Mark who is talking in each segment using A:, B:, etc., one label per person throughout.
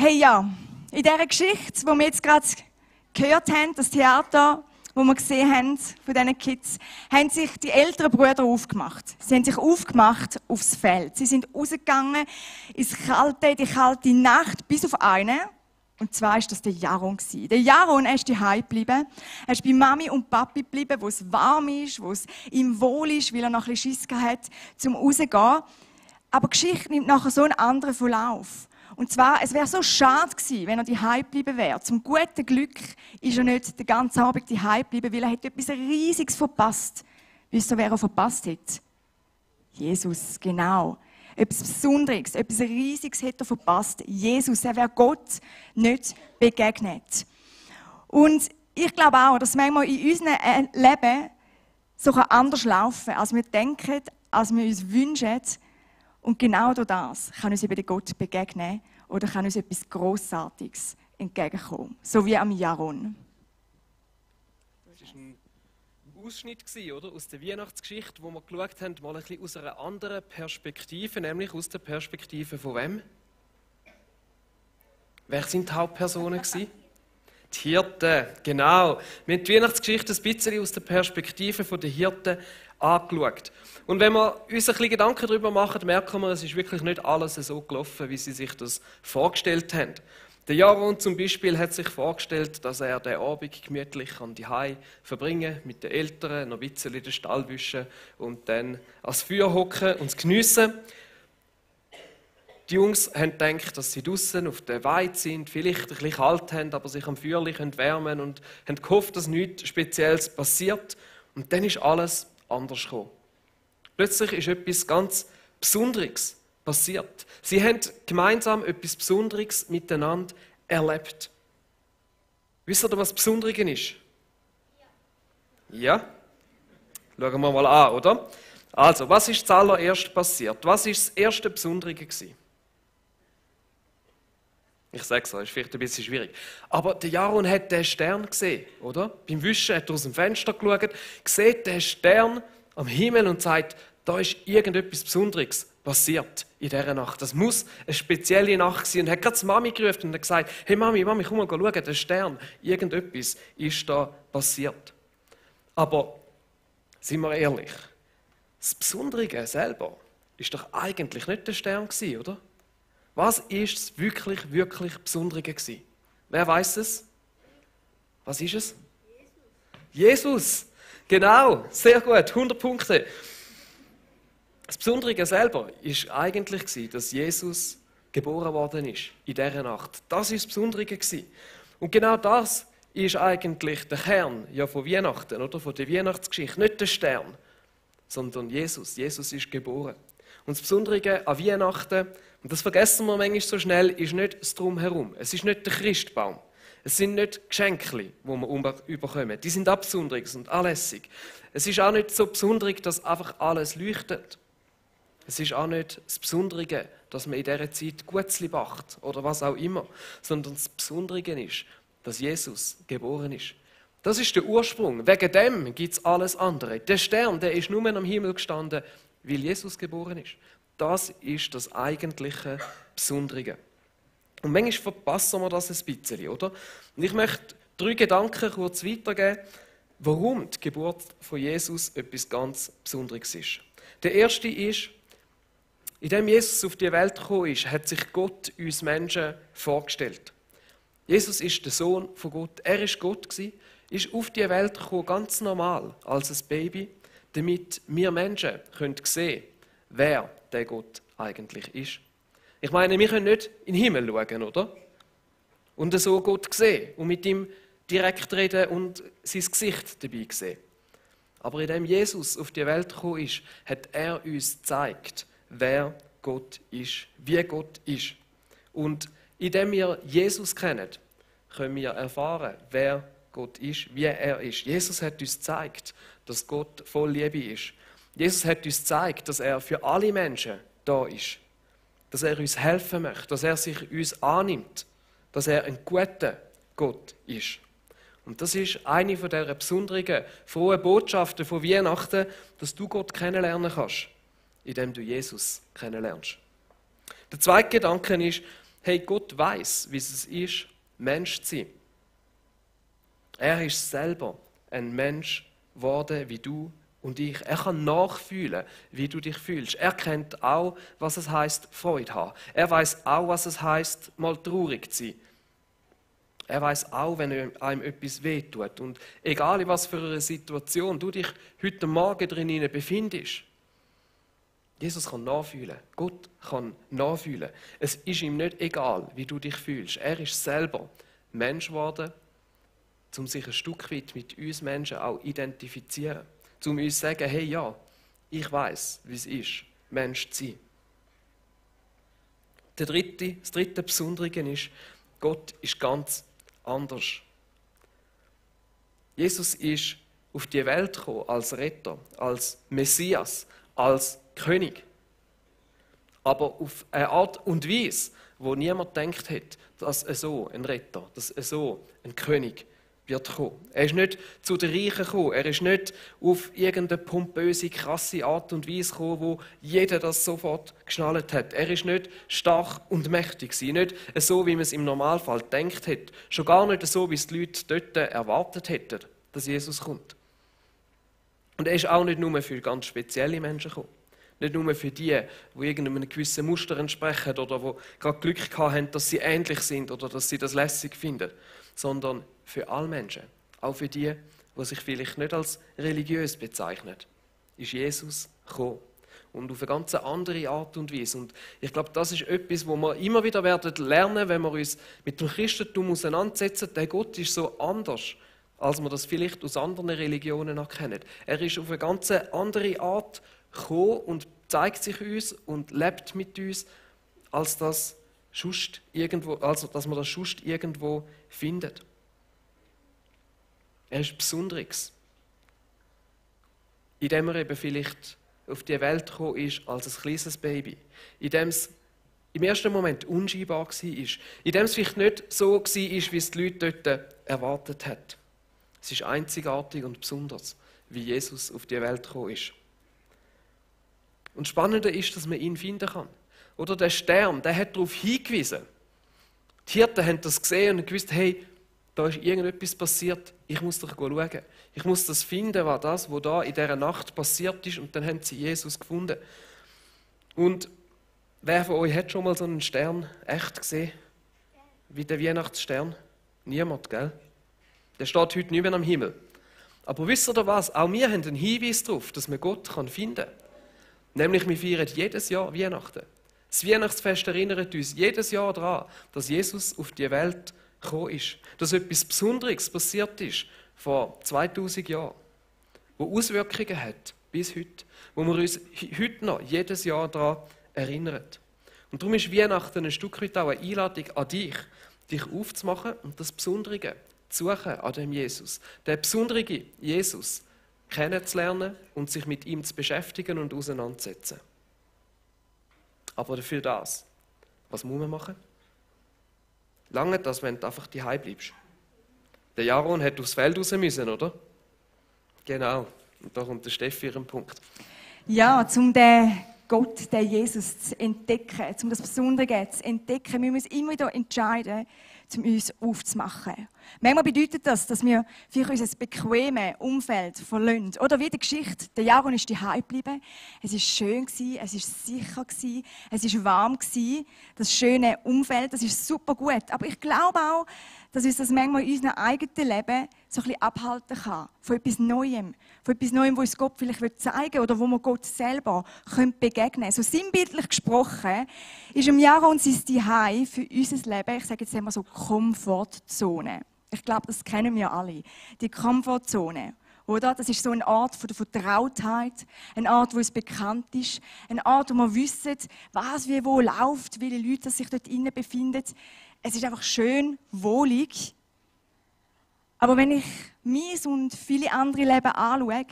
A: Hey ja, in dieser Geschichte, die wir jetzt gerade gehört haben, das Theater, das wir gesehen haben von diesen Kids, haben sich die älteren Brüder aufgemacht. Sie haben sich aufgemacht aufs Feld. Sie sind rausgegangen in die kalte Nacht bis auf einen. Und zwar war das der Jaron. Der Jaron ist daheim geblieben. Er ist bei Mami und Papi geblieben, wo es warm ist, wo es ihm wohl ist, weil er noch ein bisschen Schiss hatte, zum rauszugehen. Aber die Geschichte nimmt nachher so einen anderen Verlauf. Und zwar, es wäre so schade gewesen, wenn er daheim geblieben wäre. Zum guten Glück ist er nicht den ganzen Abend daheim geblieben, weil er hätte etwas Riesiges verpasst. Wisst ihr, wer er verpasst hat? Jesus, genau. Etwas Besonderes, etwas Riesiges hat er verpasst. Jesus, er wäre Gott nicht begegnet. Und ich glaube auch, dass manchmal in unserem Leben so anders laufen kann, als wir denken, als wir uns wünschen. Und genau durch das kann uns eben Gott begegnen oder kann uns etwas Grossartiges entgegenkommen. So wie am Jaron.
B: Das war ein Ausschnitt, oder? Aus der Weihnachtsgeschichte, wo wir geschaut haben, mal ein bisschen aus einer anderen Perspektive, nämlich aus der Perspektive von wem? Wer sind die Hauptpersonen gewesen? Die Hirten, genau. Wir haben die Weihnachtsgeschichte ein bisschen aus der Perspektive der Hirten angeschaut. Und wenn wir uns ein bisschen Gedanken darüber machen, merken wir, es ist wirklich nicht alles so gelaufen, wie sie sich das vorgestellt haben. Der Jaron zum Beispiel hat sich vorgestellt, dass er den Abend gemütlich die Hause verbringen mit den Eltern, noch ein bisschen den Stall wischen und dann ans Feuer hocken und es geniessen. Die Jungs haben gedacht, dass sie draußen auf der Weide sind, vielleicht ein bisschen kalt haben, aber sich am Feuer wärmen können und haben gehofft, dass nichts Spezielles passiert. Und dann ist alles anders gekommen. Plötzlich ist etwas ganz Besonderes passiert. Sie haben gemeinsam etwas Besonderes miteinander erlebt. Wisst ihr, was Besonderes ist? Ja? Schauen wir mal an, oder? Also, was ist zuallererst passiert? Was ist das erste Besondere gewesen? Ich sage es euch, ist vielleicht ein bisschen schwierig. Aber der Jaron hat den Stern gesehen, oder? Beim Wischen hat er aus dem Fenster geschaut, sieht den Stern am Himmel und sagt, da ist irgendetwas Besonderes passiert in dieser Nacht. Das muss eine spezielle Nacht sein. Und hat gerade die Mami gerufen und hat gesagt, hey Mami, komm mal schauen, der Stern, irgendetwas ist da passiert. Aber, seien wir ehrlich, das Besondere selber ist doch eigentlich nicht der Stern gewesen, oder? Was ist das wirklich, wirklich Besondere gewesen? Wer weiß es? Was ist es? Jesus! Genau, sehr gut, 100 Punkte. Das Besondere selber war eigentlich, dass Jesus geboren worden ist in dieser Nacht. Das war das Besondere. Und genau das ist eigentlich der Kern von Weihnachten, oder? Von der Weihnachtsgeschichte. Nicht der Stern, sondern Jesus. Jesus ist geboren. Und das Besondere an Weihnachten, und das vergessen wir manchmal so schnell, ist nicht das Drumherum. Es ist nicht der Christbaum. Es sind nicht Geschenke, die wir überkommen. Die sind auch besonders und anlässig. Es ist auch nicht so besonders, dass einfach alles leuchtet. Es ist auch nicht das Besondere, dass man in dieser Zeit Gutzli backt oder was auch immer. Sondern das Besondere ist, dass Jesus geboren ist. Das ist der Ursprung. Wegen dem gibt es alles andere. Der Stern, der ist nur am Himmel gestanden, weil Jesus geboren ist. Das ist das eigentliche Besondere. Und manchmal verpassen wir das ein bisschen, oder? Und ich möchte 3 Gedanken kurz weitergeben, warum die Geburt von Jesus etwas ganz Besonderes ist. Der erste ist, indem Jesus auf die Welt gekommen ist, hat sich Gott uns Menschen vorgestellt. Jesus ist der Sohn von Gott. Er ist Gott gewesen, ist auf die Welt gekommen, ganz normal, als ein Baby, damit wir Menschen sehen können, wer der Gott eigentlich ist. Ich meine, wir können nicht in den Himmel schauen, oder? Und so Gott sehen und mit ihm direkt reden und sein Gesicht dabei sehen. Aber indem Jesus auf die Welt gekommen ist, hat er uns gezeigt, wer Gott ist, wie Gott ist. Und indem wir Jesus kennen, können wir erfahren, wer Gott ist, wie er ist. Jesus hat uns gezeigt, dass Gott voll Liebe ist. Jesus hat uns gezeigt, dass er für alle Menschen da ist. Dass er uns helfen möchte, dass er sich uns annimmt, dass er ein guter Gott ist. Und das ist eine von dieser besonderen, frohen Botschaften von Weihnachten, dass du Gott kennenlernen kannst, indem du Jesus kennenlernst. Der zweite Gedanke ist, hey, Gott weiß, wie es ist, Mensch zu sein. Er ist selber ein Mensch geworden wie du und ich. Er kann nachfühlen, wie du dich fühlst. Er kennt auch, was es heißt, Freude haben. Er weiß auch, was es heißt, mal traurig zu sein. Er weiß auch, wenn einem etwas wehtut. Und egal in was für einer Situation du dich heute Morgen drin befindest, Jesus kann nachfühlen. Gott kann nachfühlen. Es ist ihm nicht egal, wie du dich fühlst. Er ist selber Mensch geworden, um sich ein Stück weit mit uns Menschen auch identifizieren. Um uns zu sagen, hey ja, ich weiß, wie es ist, Mensch zu sein. Das dritte Besondere ist, Gott ist ganz anders. Jesus ist auf die Welt gekommen als Retter, als Messias, als König. Aber auf eine Art und Weise, wo niemand gedacht hat, dass so ein Retter, dass so ein König wird kommen. Er ist nicht zu den Reichen gekommen. Er ist nicht auf irgendeine pompöse, krasse Art und Weise gekommen, wo jeder das sofort geschnallt hat. Er ist nicht stark und mächtig gewesen. Nicht so, wie man es im Normalfall gedacht hat. Schon gar nicht so, wie es die Leute dort erwartet hätten, dass Jesus kommt. Und er ist auch nicht nur für ganz spezielle Menschen gekommen. Nicht nur für die irgendeinem gewissen Muster entsprechen oder die gerade Glück gehabt haben, dass sie ähnlich sind oder dass sie das lässig finden, sondern für alle Menschen, auch für die, die sich vielleicht nicht als religiös bezeichnen, ist Jesus gekommen. Und auf eine ganz andere Art und Weise. Und ich glaube, das ist etwas, wo wir immer wieder werden lernen, wenn wir uns mit dem Christentum auseinandersetzen. Der Gott ist so anders, als wir das vielleicht aus anderen Religionen erkennen. Er ist auf eine ganz andere Art gekommen und zeigt sich uns und lebt mit uns, als dass man das sonst irgendwo findet. Er ist Besonderes. Indem er eben vielleicht auf die Welt gekommen ist als ein kleines Baby. Indem es im ersten Moment unscheinbar war. Indem es vielleicht nicht so war, wie es die Leute dort erwartet haben. Es ist einzigartig und besonders, wie Jesus auf die Welt gekommen ist. Und spannender ist, dass man ihn finden kann. Oder der Stern, der hat darauf hingewiesen. Die Hirten haben das gesehen und gewusst, hey, da ist irgendetwas passiert, ich muss doch schauen. Ich muss das finden, was da in dieser Nacht passiert ist. Und dann haben sie Jesus gefunden. Und wer von euch hat schon mal so einen Stern echt gesehen? Wie der Weihnachtsstern? Niemand, gell? Der steht heute nicht mehr am Himmel. Aber wisst ihr was? Auch wir haben einen Hinweis darauf, dass man Gott finden kann. Nämlich, wir feiern jedes Jahr Weihnachten. Das Weihnachtsfest erinnert uns jedes Jahr daran, dass Jesus auf die Welt gekommen ist. Dass etwas Besonderes passiert ist vor 2000 Jahren, wo Auswirkungen hat bis heute, wo wir uns heute noch jedes Jahr daran erinnern. Und darum ist Weihnachten ein Stück weit auch eine Einladung an dich, dich aufzumachen und das Besondere zu suchen an dem Jesus. Der besondere Jesus kennenzulernen und sich mit ihm zu beschäftigen und auseinanderzusetzen. Aber dafür das, was muss man machen? Lange das, wenn du einfach daheim bleibst. Der Jaron hat aufs Feld raus müssen, oder? Genau. Und da kommt der Steffi ihren Punkt.
A: Ja, um den Gott, den Jesus zu entdecken, um das Besondere zu entdecken, müssen wir uns immer wieder entscheiden, um uns aufzumachen. Manchmal bedeutet das, dass wir für unser bequemes Umfeld verlassen. Oder wie die Geschichte, der Jaron ist daheim geblieben. Es war schön, es war sicher, es war warm, das schöne Umfeld, das ist super gut. Aber ich glaube auch, dass uns das manchmal in unserem eigenen Leben so ein bisschen abhalten kann. Von etwas Neuem, wo uns Gott vielleicht zeigen will oder wo wir Gott selber begegnen können. So sinnbildlich gesprochen ist im Jaron sein Zuhause für unser Leben, ich sage jetzt einmal so Komfortzone. Ich glaube, das kennen wir alle. Die Komfortzone. Oder? Das ist so eine Art von der Vertrautheit, eine Art, wo es bekannt ist, eine Art, wo wir wissen, was wie wo läuft, wie die Leute sich dort innen befinden. Es ist einfach schön, wohlig. Aber wenn ich mein und viele andere Leben anschaue,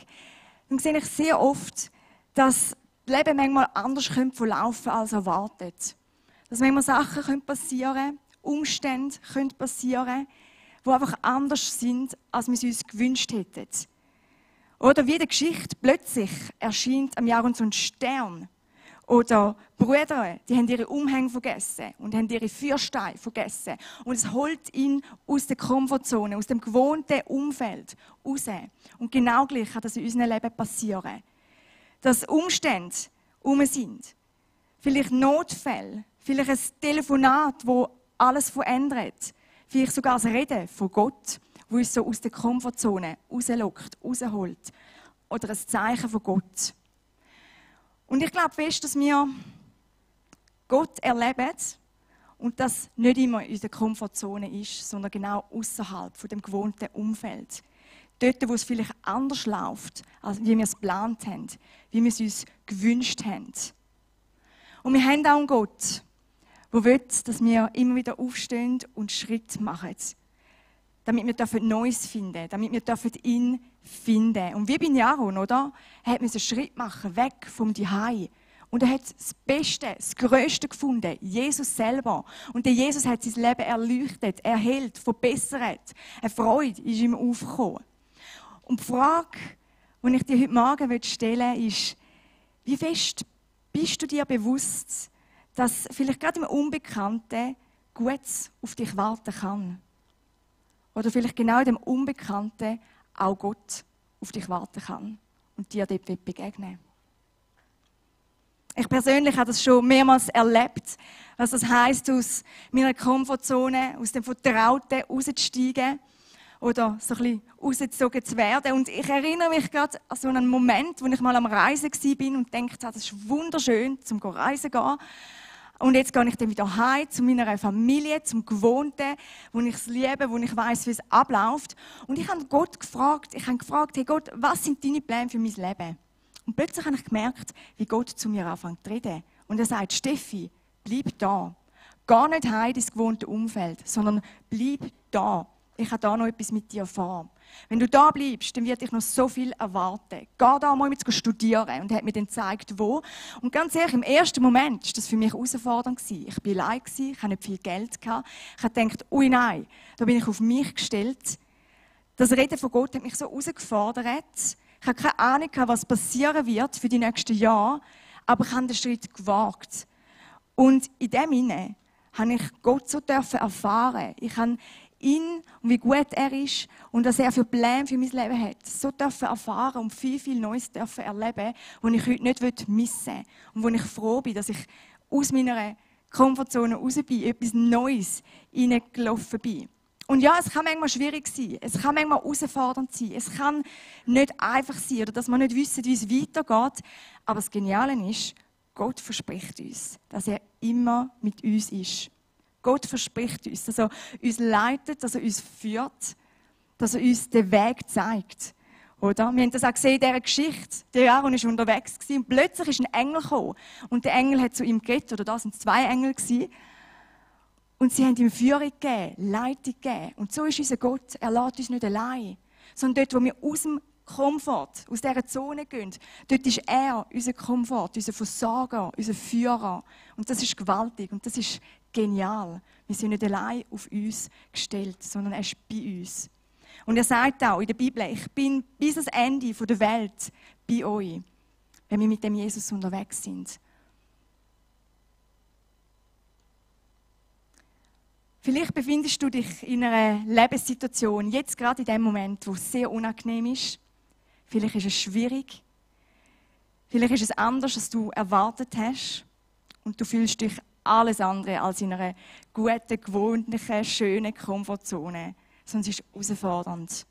A: dann sehe ich sehr oft, dass das Leben manchmal anders verlaufen als erwartet. Dass manchmal Sachen passieren können, Umstände passieren können, die einfach anders sind, als wir es uns gewünscht hätten. Oder wie in der Geschichte, plötzlich erscheint am Jahr so ein Stern Oder Brüder, die haben ihre Umhänge vergessen und haben ihre Feuersteine vergessen. Und es holt ihn aus der Komfortzone, aus dem gewohnten Umfeld raus. Und genau gleich kann das in unserem Leben passieren. Dass Umstände sind. Vielleicht Notfälle, vielleicht ein Telefonat, das alles verändert. Vielleicht sogar das Reden von Gott, das uns so aus der Komfortzone rauslockt, rausholt. Oder ein Zeichen von Gott. Und ich glaube fest, dass wir Gott erleben und das nicht immer in unserer Komfortzone ist, sondern genau außerhalb von dem gewohnten Umfeld. Dort, wo es vielleicht anders läuft, als wie wir es geplant haben, wie wir es uns gewünscht haben. Und wir haben auch einen Gott, der will, dass wir immer wieder aufstehen und Schritt machen. Damit wir Neues finden dürfen, damit wir ihn finden dürfen. Und wie bei Jaron, oder? Er musste einen Schritt machen, weg vom Zuhause. Und er hat das Beste, das Größte gefunden, Jesus selber. Und der Jesus hat sein Leben erleuchtet, erhellt, verbessert. Eine Freude ist ihm aufgekommen. Und die Frage, die ich dir heute Morgen stellen will, ist, wie fest bist du dir bewusst, dass vielleicht gerade im Unbekannten Gutes auf dich warten kann? Oder vielleicht genau in dem Unbekannten auch Gott auf dich warten kann und dir dort begegnen. Ich persönlich habe das schon mehrmals erlebt, was das heisst, aus meiner Komfortzone, aus dem Vertrauten rauszusteigen oder so ein bisschen rausgezogen zu werden. Und ich erinnere mich gerade an so einen Moment, wo ich mal am Reisen war und dachte, das ist wunderschön, zum Reisen zu gehen. Und jetzt gehe ich dann wieder heim zu meiner Familie, zum Gewohnten, wo ich es liebe, wo ich weiss, wie es abläuft. Und ich habe Gott gefragt, hey Gott, was sind deine Pläne für mein Leben? Und plötzlich habe ich gemerkt, wie Gott zu mir anfängt zu reden. Und er sagt, Steffi, bleib da. Geh nicht heim ins gewohnte Umfeld, sondern bleib da. Ich habe da noch etwas mit dir vor. Wenn du da bleibst, dann wird dich noch so viel erwarten. Geh da mal mit studieren. Und er hat mir dann gezeigt, wo. Und ganz ehrlich, im ersten Moment war das für mich herausfordernd. Ich war allein, ich hatte nicht viel Geld. Ich habe gedacht, ui nein, da bin ich auf mich gestellt. Das Reden von Gott hat mich so herausgefordert. Ich hatte keine Ahnung, was passieren wird für die nächsten Jahre. Aber ich habe den Schritt gewagt. Und in dem Sinne habe ich Gott so erfahren. Ich habe ihn und wie gut er ist und was er für Pläne für mein Leben hat, so dürfen erfahren und viel, viel Neues dürfen erleben, was ich heute nicht missen will. Und wo ich froh bin, dass ich aus meiner Komfortzone raus bin, etwas Neues hineingelaufen bin. Und ja, es kann manchmal schwierig sein, es kann manchmal herausfordernd sein, es kann nicht einfach sein oder dass wir nicht wissen, wie es weitergeht. Aber das Geniale ist, Gott verspricht uns, dass er immer mit uns ist. Gott verspricht uns, dass er uns leitet, dass er uns führt, dass er uns den Weg zeigt. Oder? Wir haben das auch gesehen in dieser Geschichte. Der Aaron war unterwegs und plötzlich ist ein Engel gekommen. Und der Engel hat zu ihm geredet, oder da sind 2 Engel gewesen. Und sie haben ihm Führung gegeben, Leitung gegeben. Und so ist unser Gott. Er lässt uns nicht allein, sondern dort, wo wir aus dem Komfort, aus dieser Zone gehen, dort ist er unser Komfort, unser Versorger, unser Führer. Und das ist gewaltig und das ist genial. Wir sind nicht allein auf uns gestellt, sondern er ist bei uns. Und er sagt auch in der Bibel, ich bin bis ans Ende der Welt bei euch, wenn wir mit dem Jesus unterwegs sind. Vielleicht befindest du dich in einer Lebenssituation, jetzt gerade in dem Moment, wo es sehr unangenehm ist. Vielleicht ist es schwierig. Vielleicht ist es anders, als du erwartet hast. Und du fühlst dich alles andere als in einer guten, gewohnlichen, schönen Komfortzone. Sondern es ist herausfordernd.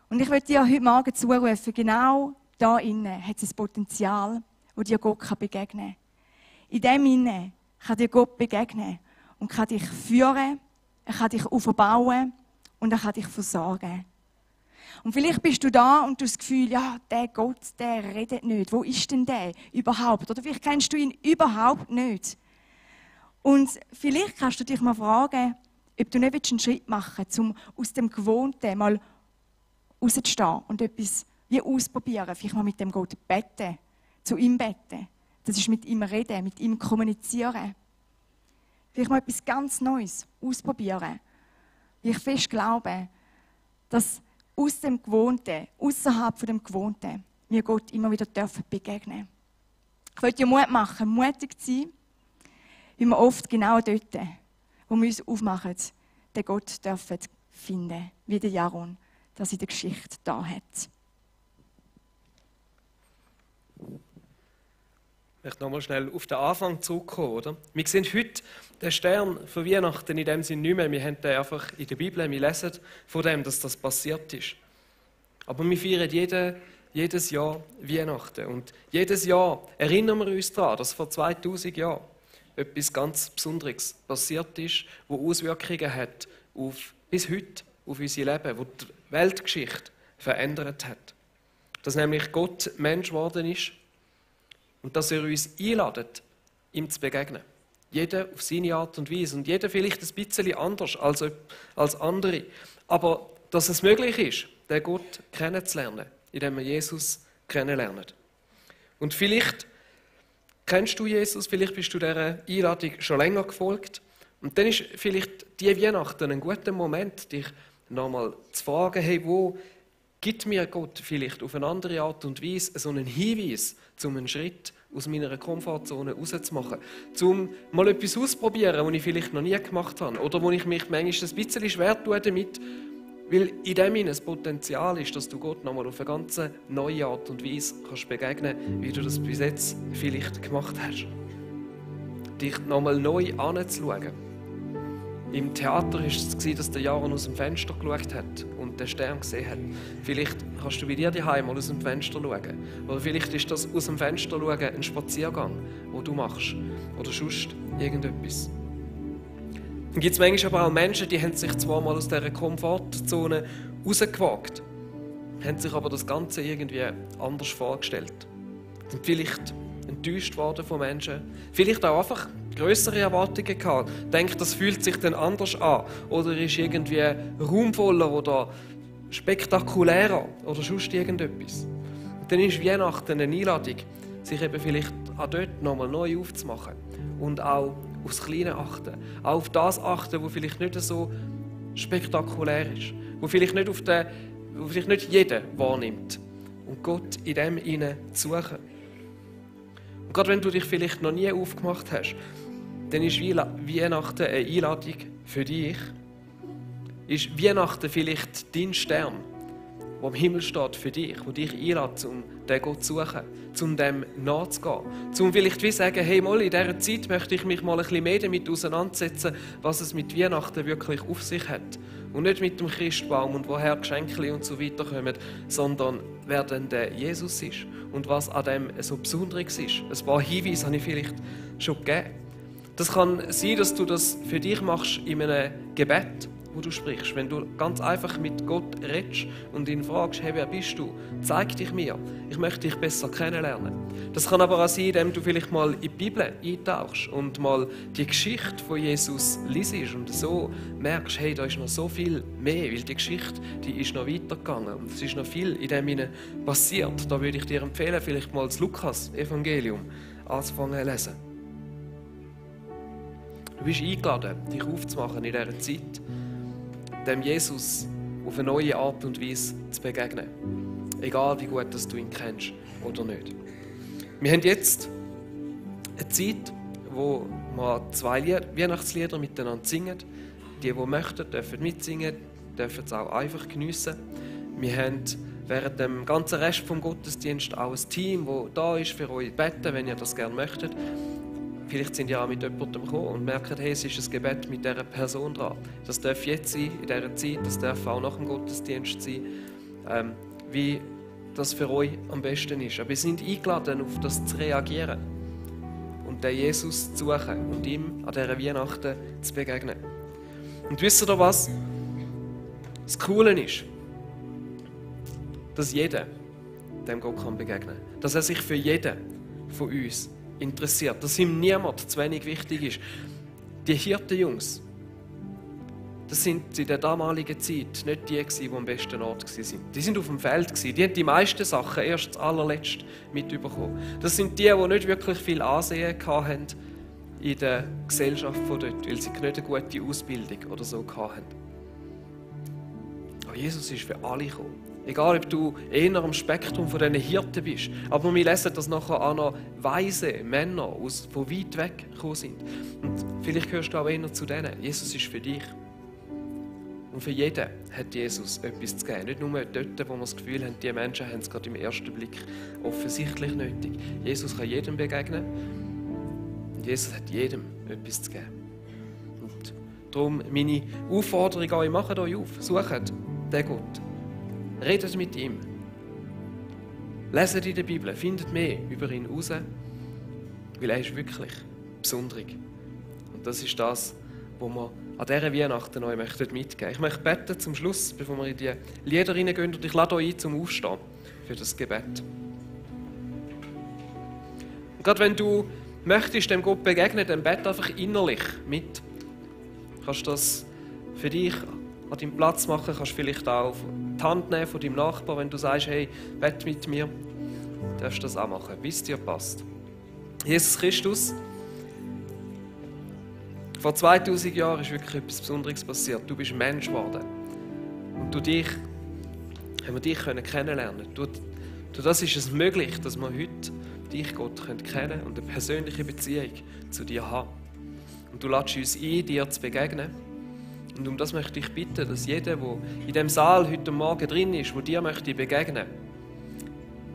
A: Und ich möchte dir heute Morgen zurufen, genau da innen hat es ein Potenzial, wo dir Gott begegnen kann. In dem innen kann dir Gott begegnen und kann dich führen, er kann dich aufbauen und er kann dich versorgen. Und vielleicht bist du da und du hast das Gefühl, ja, der Gott, der redet nicht. Wo ist denn der überhaupt? Oder vielleicht kennst du ihn überhaupt nicht. Und vielleicht kannst du dich mal fragen, ob du nicht einen Schritt machen willst, um aus dem Gewohnten mal rauszustehen und etwas wie ausprobieren. Vielleicht mal mit dem Gott beten, zu ihm beten. Das ist mit ihm reden, mit ihm kommunizieren. Vielleicht mal etwas ganz Neues ausprobieren. Wie ich fest glaube, dass aus dem Gewohnten, außerhalb von dem Gewohnten, wir Gott immer wieder begegnen dürfen. Ich möchte dir Mut machen, mutig zu sein, wie wir oft genau dort, wo wir uns aufmachen, den Gott dürfen finden, wie der Jaron das in der Geschichte da hat.
B: Ich möchte nochmal schnell auf den Anfang zurückkommen. Oder? Wir sehen heute den Stern von Weihnachten in dem Sinne nicht mehr. Wir haben den einfach in der Bibel, wir lesen von dem, dass das passiert ist. Aber wir feiern jedes Jahr Weihnachten. Und jedes Jahr erinnern wir uns daran, dass vor 2000 Jahren etwas ganz Besonderes passiert ist, das Auswirkungen hat bis heute auf unser Leben, das die Weltgeschichte verändert hat. Dass nämlich Gott Mensch geworden ist und dass er uns einladet, ihm zu begegnen. Jeder auf seine Art und Weise und jeder vielleicht ein bisschen anders als andere. Aber dass es möglich ist, den Gott kennenzulernen, indem wir Jesus kennenlernen. Und vielleicht kennst du Jesus, vielleicht bist du dieser Einladung schon länger gefolgt. Und dann ist vielleicht die Weihnachten ein guter Moment, dich nochmal zu fragen, hey, wo gibt mir Gott vielleicht auf eine andere Art und Weise so einen Hinweis, um einen Schritt aus meiner Komfortzone rauszumachen, um mal etwas auszuprobieren, was ich vielleicht noch nie gemacht habe oder wo ich mich manchmal ein bisschen schwer tue damit, weil in dem ein Potenzial ist, dass du Gott nochmal auf eine ganz neue Art und Weise kannst begegnen, wie du das bis jetzt vielleicht gemacht hast. Dich nochmal neu anzuschauen. Im Theater war es, dass der Jaron aus dem Fenster geschaut hat und den Stern gesehen hat. Vielleicht kannst du bei dir daheim mal aus dem Fenster schauen. Oder vielleicht ist das aus dem Fenster schauen ein Spaziergang, den du machst. Oder sonst irgendetwas. Dann gibt es manchmal aber auch Menschen, die haben sich zwar mal aus dieser Komfortzone rausgewagt, haben sich aber das Ganze irgendwie anders vorgestellt. Sind vielleicht enttäuscht worden von Menschen. Vielleicht auch einfach grössere Erwartungen gehabt. Denkt, das fühlt sich dann anders an. Oder ist irgendwie raumvoller oder spektakulärer oder sonst irgendetwas. Und dann ist Weihnachten eine Einladung, sich eben vielleicht auch dort nochmal neu aufzumachen. Und auch aufs Kleine achten. Auch auf das achten, was vielleicht nicht so spektakulär ist. Wo vielleicht nicht jeder wahrnimmt. Und Gott in dem hinein zu suchen. Und gerade wenn du dich vielleicht noch nie aufgemacht hast, dann ist Weihnachten eine Einladung für dich. Ist Weihnachten vielleicht dein Stern, der am Himmel steht für dich, der dich einlädt, um den Gott zu suchen, um dem nachzugehen. Um vielleicht wie sagen, hey, mal in dieser Zeit möchte ich mich mal ein bisschen mehr damit auseinandersetzen, was es mit Weihnachten wirklich auf sich hat. Und nicht mit dem Christbaum und woher Geschenke und so weiter kommen, sondern wer denn der Jesus ist und was an dem so Besonderes ist. Ein paar Hinweise habe ich vielleicht schon gegeben. Das kann sein, dass du das für dich machst in einem Gebet, wo du sprichst. Wenn du ganz einfach mit Gott redest und ihn fragst, hey, wer bist du? Zeig dich mir. Ich möchte dich besser kennenlernen. Das kann aber auch sein, indem du vielleicht mal in die Bibel eintauchst und mal die Geschichte von Jesus liest und so merkst, hey, da ist noch so viel mehr, weil die Geschichte, die ist noch weitergegangen und es ist noch viel in dem hinein passiert. Da würde ich dir empfehlen, vielleicht mal das Lukas-Evangelium anzufangen zu lesen. Du bist eingeladen, dich aufzumachen in dieser Zeit, dem Jesus auf eine neue Art und Weise zu begegnen. Egal wie gut dass du ihn kennst oder nicht. Wir haben jetzt eine Zeit, wo wir 2 Weihnachtslieder miteinander singen. Die möchten, dürfen mitsingen, dürfen es auch einfach geniessen. Wir haben während dem ganzen Rest vom Gottesdienst auch ein Team, das da ist für euch beten, wenn ihr das gerne möchtet. Vielleicht sind ihr auch mit jemandem gekommen und merken, hey, es ist ein Gebet mit dieser Person dran. Das darf jetzt sein, in dieser Zeit, das darf auch nach dem Gottesdienst sein, wie das für euch am besten ist. Aber wir sind eingeladen, auf das zu reagieren und den Jesus zu suchen und ihm an dieser Weihnachten zu begegnen. Und wisst ihr was? Das Coole ist, dass jeder dem Gott begegnen kann. Dass er sich für jeden von uns interessiert, dass ihm niemand zu wenig wichtig ist. Die Hirtenjungs, das sind in der damaligen Zeit nicht die, die am besten Ort waren. Die sind auf dem Feld, die haben die meisten Sachen erst allerletzt mitbekommen. Das sind die nicht wirklich viel Ansehen hatten in der Gesellschaft von dort, weil sie nicht eine gute Ausbildung oder so hatten. Aber Jesus ist für alle gekommen. Egal, ob du eher am Spektrum von diesen Hirten bist. Aber wir lesen, dass nachher auch noch weise Männer von weit weg gekommen sind. Und vielleicht gehörst du auch eher zu denen. Jesus ist für dich. Und für jeden hat Jesus etwas zu geben. Nicht nur dort, wo wir das Gefühl haben, die Menschen haben es gerade im ersten Blick offensichtlich nötig. Jesus kann jedem begegnen. Und Jesus hat jedem etwas zu geben. Und darum meine Aufforderung an euch, macht euch auf. Sucht den Gott. Redet mit ihm. Leset in der Bibel. Findet mehr über ihn heraus. Weil er ist wirklich besonders. Und das ist das, was wir an dieser Weihnachten euch mitgeben möchten. Ich möchte beten zum Schluss, bevor wir in die Lieder hineingehen. Und ich lade euch ein zum Aufstehen für das Gebet. Und gerade wenn du möchtest dem Gott begegnen, dann bete einfach innerlich mit. Du kannst das für dich an deinem Platz machen, kannst vielleicht auch die Hand nehmen von deinem Nachbarn, wenn du sagst, hey, bete mit mir, darfst du das auch machen, bis es dir passt. Jesus Christus, vor 2000 Jahren ist wirklich etwas Besonderes passiert. Du bist Mensch geworden. Und haben wir dich kennenlernen können. Durch das ist es möglich, dass wir heute dich, Gott, kennen können und eine persönliche Beziehung zu dir haben. Und du lädst uns ein, dir zu begegnen. Und um das möchte ich bitten, dass jeder, der in diesem Saal heute Morgen drin ist, der dir möchte begegnen,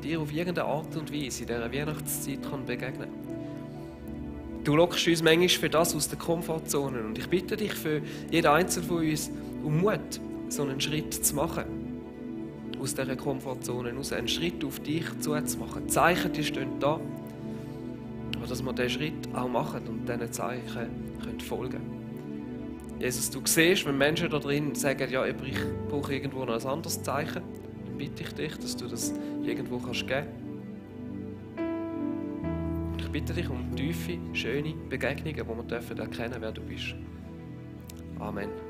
B: dir auf irgendeine Art und Weise in dieser Weihnachtszeit kann begegnen. Du lockst uns manchmal für das aus der Komfortzone. Und ich bitte dich für jeden Einzelnen von uns um Mut, so einen Schritt zu machen. Aus dieser Komfortzone raus, einen Schritt auf dich zuzumachen. Die Zeichen, die stehen da. Aber dass wir diesen Schritt auch machen und diesen Zeichen folgen können. Jesus, du siehst, wenn Menschen da drin sagen, ja, ich brauche irgendwo noch ein anderes Zeichen, dann bitte ich dich, dass du das irgendwo geben kannst. Ich bitte dich um tiefe, schöne Begegnungen, wo wir erkennen dürfen, wer du bist. Amen.